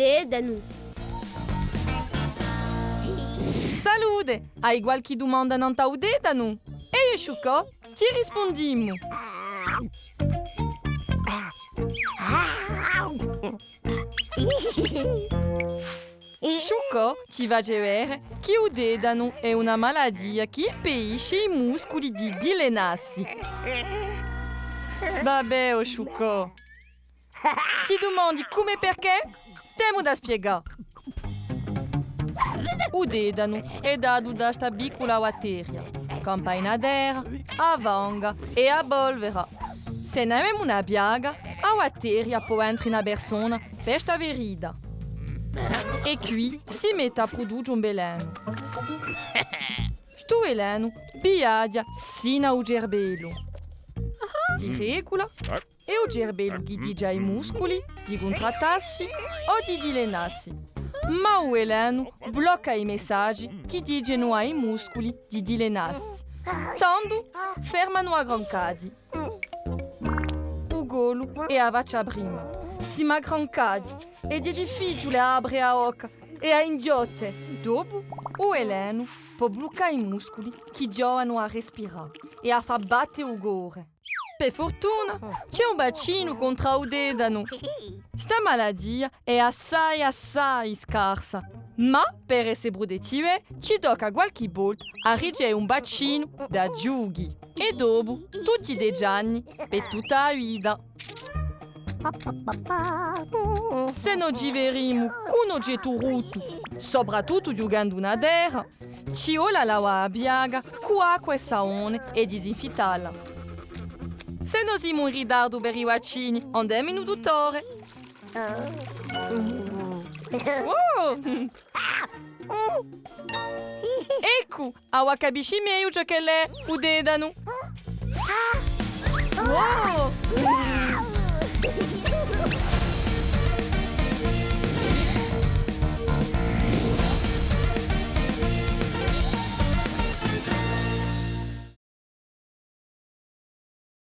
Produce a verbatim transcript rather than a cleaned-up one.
Dedanu. Salute! Ai qualchì dumanda nant'à u dedanu? Eiu è Sciuccò ti rispundimu. Sciuccò ti face vede chì u dedanu hè una malatia chì impedisce i musculi di dilennassi. Vabbè, o Sciuccò. Ti dumandi cumu è perchè? T'emu da spiegà. U dedanu hè datu da sta piccula batteria. Campa in a terra, a fanga è a polvera. S'è n'avemu una piaga, a batteria pò entre in a persona per sta ferita. È quì si mette à pruduce un velenu. Stu velenu viaghja sinu à u cerbellu. Ti regula. Hè u cerbellu chì dice à i musculi di cuntrattassi o di dilennassi. Ma u velenu blocca i messaghji chì dicenu à i musculi di dilennassi. Tandu fermanu à grancati. U collu è a faccia prima. Simu aggrancati è hè difficiule à apre a bocca è à inghjotte. Dopu, u velenu pò bluccà i musculi chì ghjovanu à respirà è à fà batte u core. Per furtuna, ci hè un vaccinu contr'à u dedanu. Sta malatia hè assai, assai scarsa, ma per esse prutetti, ci tocca qualchì volta à riceve un vaccinu da ghjuchi. È dopu, tutti i dece anni, per tutta a vita. S'è no ci ferimu cù un ogettu ruttu, soprattuttu ghjucandu in a terra, ci vole à lavà a piaga cù acqua è savone è disinfettalla. S'è no simu in ritardu per i vaccini, andemu in u duttore. Oh! Eccu, avà capisci megliu ciò ch'ellu hè u dedanu. Oh!